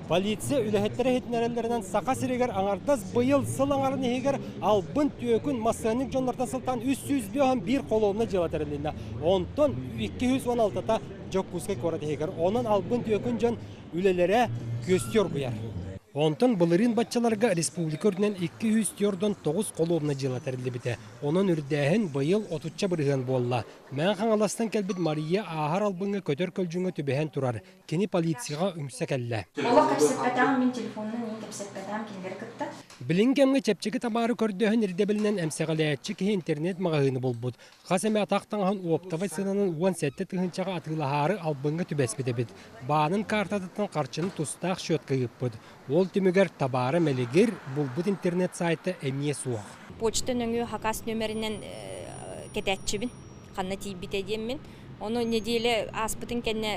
Полиция үлэһиттэрэ иһитиннэрэллэринэн Саха сиригэр аҥардас быйыл сыл аҥарын иһигэр албын түөкүн массыанньык дьоннортон сылтаан 351 холуобунай дьыала тэрилиннэ. Онтон 216-та Дьокуускай куорат иһигэр. Онон албын түөкүн дьон үлэлэрэ күөстүү оргуйар. Онтон былырыын баччаларга республика үрдүнэн 249 холуобунай дьыала тэриллибитэ. Онон үрдээһин быйыл отучча бырыһыан буолла. Мэҥэ Хаҥаластан кэлбит Мария ааһар албыҥҥа көтөр көлдьүҥҥэ түбэһэн турар. Кини полицияҕа үҥсэ кэллэ. Олох кэпсэппэтэҕим, мин телефонунан иин кэпсэппэтэҕим кинилэри кытта. Билиҥҥи кэмҥэ чэпчэки табаары көрдөһөн ирдэбилинэн эмсэҕэлээччи киһи интернет-маҕаһыыны булбут. Хас эмэ атах таҥаһын уоптабай сыананан 17 тыһыынчаҕа атыылаһаары албыҥҥа түбэспит эбит. Баанын каартатыттан харчыны тустаах счетка ыыппыт. Ол түмүгэр табаара мэлигир, булбут интернет-сайта эмиэ суох. Почта нөҥүө хакас нүөмэринэн кэтээччибин. Ханна тиийбитэ диэммин. Ону неделя ааспытын кэннэ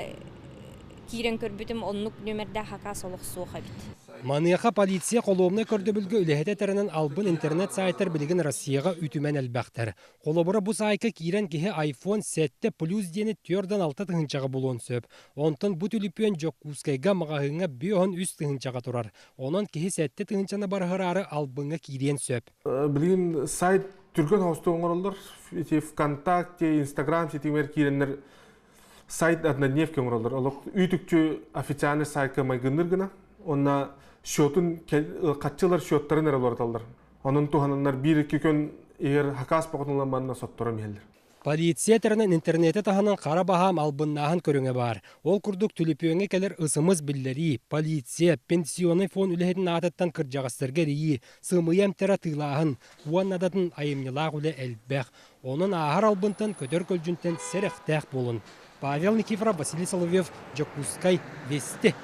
киирэн көрбүтүм, оннук нүөмэрдээх хакас олох суох эбит. Маныаха полиция холуобунай көрдөбүлгэ үлэһитэ этэринэн албын интернет-сайтар билигин Россияҕа үтүмэн элбэхтэр. Холобура, бу саайка киирэн киһи iPhone 7 Plus диэни 4,6 тыһыынчаҕа булуон сөп. Онтон бу түлүпүөн Дьокуускайга маҕаһыыҥҥа 53 тыһыынчаҕа турар. Онон киһи 7 тыһыынчаны барыһыраары албыҥҥа киириэн сөп. Билигин сайт түргэн хосту оҥороллор. Ити ВКонтакте, Инстаграм ситимигэр киирэннэр сайт однодневки оҥороллор. Олох үүтүкчү официальный сайтка майгынныр гына. Онна счетун хаччылар счеттарын эрэ уларыталлар. Онон туһананнар биир-икки күн иһэр хакаас боҕотулан манна сотторон иһэллэр. Полиция тэринэн интернети таһынан хара баһаам албыннааһын көрүҥэ баар. Ол курдук түлүпүөҥҥэ кэлэр ысымыс биллэрии, полиция, пенсионнай фонд үлэһитин аатыттан кырдьаҕастарга эрийии, сымыйа эмтэрэ атыылааһын уонна да атын айымньылаах үлэ элбэх. Онон ааһар албынтан көтөр көлдьүнтэн сэрэхтээх буолун. Павел Никифоров, Василий Соловьев, Дьокуускай, Вести.